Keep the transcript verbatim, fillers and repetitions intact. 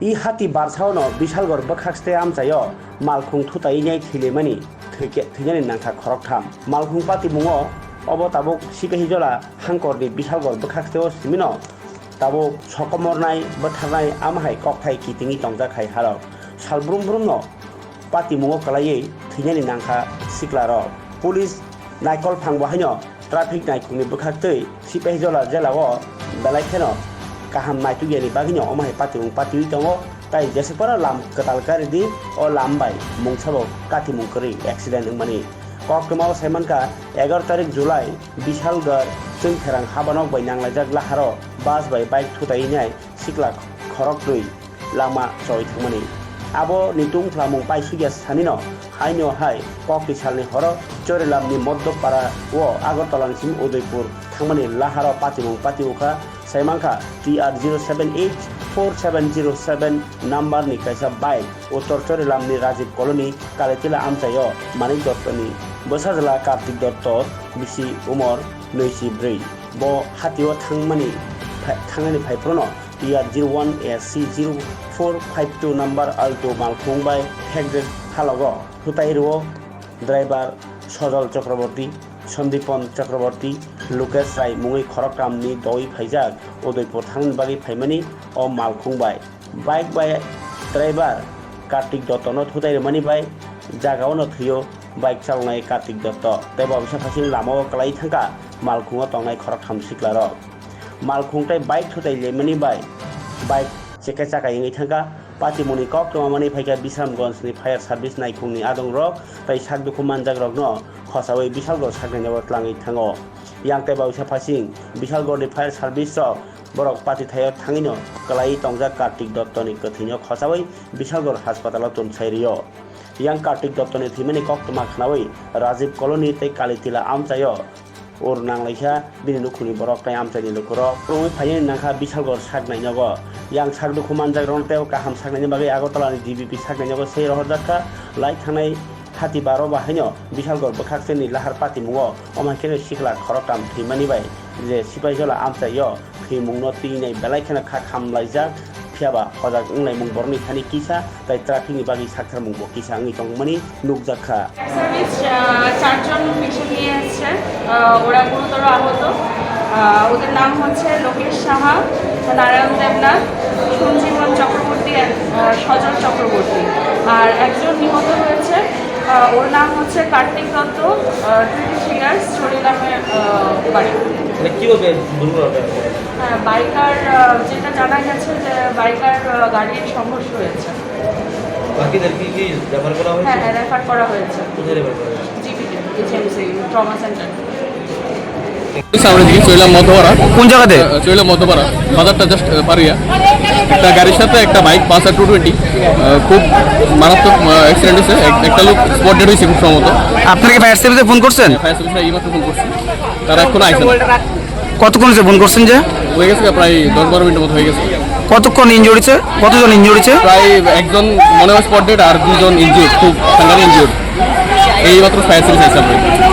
I hati barsaono Bishalgarh bwkhakste amchaio malkhung thutaiwi nai thwilaimani thwikhe-, thwinani nangkha khoroktham. Malkhung patimungo obo tabuk Sipahijola hangkorni Bishalgarh bwkhaksteo simino tabuk sokomornai, bwtharnai, amahai kokthai kitingwi tongjak hai halok. Sal brum brumno patimungo kwlaiwi thwinani nangkha siklarok. Police naikol phango haino traffic naikhungni bwkhaktwi Sipahijola jela o belai kheno kaham naitukya ni bagwino omo hai patimung patiwi tongo, tai jesukphano lam kwtal kari di, o lam bai mungsabo katimung kwrwi accident wngmani. Koktwma o saimankha, egaroh tarik July Bishalgarh Chwngtherang habanok bai nanglaijak laharo bus bai bike thutaiwi nai sikla khoroknwi lama choi thangmani. Abo ni tungphlamung paisukya sanino haino hai kokti salni horo Chorilamni Moddopara o Agartala ni simi Udaipur thangmani laharo patimung pati ukha, saimankha T R zero seven H four seven zero seven number ni kaisa bike Uttor Chorilamni Rajiv Colony Kalitila amchaio Manik Dotto ni bwsajwla Kartik Dotto bisi umor nwichi bwrwi. Bo hatio thangmani phai-, thangnani phaiphruno T R zero one A C zero four five two number Alto malkhung bai hekdek halogo hutai rwo driver Sojol Chakraborty, Sandipon Chakraborty, Lukesh Rai mungwi khoroktham ni dogwi phaijak Udaipur thangnani bagwi phaimani o malkhung bai. Bike bai driver Kartik Dotto no thutai rwmani bai jagao no thwio bike chalonai Kartik Dotto tei bo bisa phasing lama o kwlai thangkha malkhung o tongnai khoroktham siklarok. Malkhung tei bike thutai lemani bai bike chekhe chakai wngwi thangkha. Patimungni kok twmamani phaikha Bisramganj ni fire service naikhung ni adong rok tei sak dukhu manjak rok no khosawi Bishalgarh saknai nogo tlangwi thango. Yang tei bausa phasing Bishalgarh ni fire service rok borok pati thaio thangwino kwlaiwi tongjak Kartik Dotto ni kwthwino khosawi Bishalgarh haspatalo tonsai rio. Yang Kartik Dotto ni thwimani kok twma khnawi Rajiv Colony tei Kalitila amchaio ur nanglaikha bini nukhungni borok tei amchaini lukurok. Kwrwngwi phainani nangkha Bishalgarh saknai nogo. Yang sak dukhu manjak rok tei kaham saknaini bagwi Agartala ni D B P saknai nogo sei rohorjak kha. Lai thangnai hati baro bahaino Bishalgarh bwkhaksteni lahar patimungo omo hai kheno sikla khoroktham thwimani bai je Sipahijola amchaio thwimungno twinai belai kheno kha khamlaijak, phiyaba hojak wnglaimung borokni thani kisa tei traffic ni bagwi saktharmung bo kisa wngwi tongmani nukjak kha. Service, আহ, চারজন patient নিয়ে এসছে। আহ, ওরা গুরুতর আহত। আহ, ওদের নাম হচ্ছে লোকেশ সাহা, নারায়ণ দেবনাথ, সঞ্জীবন চক্রবর্তী, আহ, সজল চক্রবর্তী। আর একজন নিহত হয়েছে, আহ, ওর নাম হচ্ছে কার্তিক দত্ত, আহ, টোয়েন্টি থ্রি ইয়ার্স, চরিলামে, আহ, বাড়ি। মানে কিভাবে দুর্ঘটনাটা ঘটেছে? হ্যাঁ, বাইকার, আহ, যেটা জানা গেছে যে বাইকার, আহ, গাড়ির সংঘর্ষ হয়েছে। বাকিদের কি, কি রেফার করা হয়েছে? হ্যাঁ, হ্যাঁ, রেফার করা হয়েছে। কোথায় রেফার করা হয়েছে? জিবিতে, জিএমসি ট্রমা সেন্টার। আমরা এদিকে চইলাম মধ্যপাড়া। কোন জায়গাতে? আহ, চইলাম মধ্যপাড়া, বাজারটা জাস্ট, আহ, পার হইয়া। একটা গাড়ির সাথে একটা বাইক, পালসার টু টোয়েন্টি, আহ, খুব মারাত্মক, আহ, অ্যাক্সিডেন্ট হয়েছে। এক-, একটা লোক স্পট ডেড হয়েছে খুব সম্ভবত। আপনারা কি ফায়ার সার্ভিসে ফোন করছেন? ফায়ার সার্ভিসে এইমাত্র ফোন করছি, তারা এখনো আইসে না। কতক্ষণ হয়েছে ফোন করছেন যে? হয়ে গেছে প্রায় দশ বারো মিনিটের মতো হয়ে গেছে। কতক্ষণ ইনজুরি হয়েছে? কতজন ইনজুরি হয়েছে? প্রায় একজন মনে হয় স্পট ডেড, আর দুজন ইনজুর্ড, খুব সাংঘাতিক ইনজুর্ড। এই মাত্র ফায়ার সার্ভিস আইসে আমরা।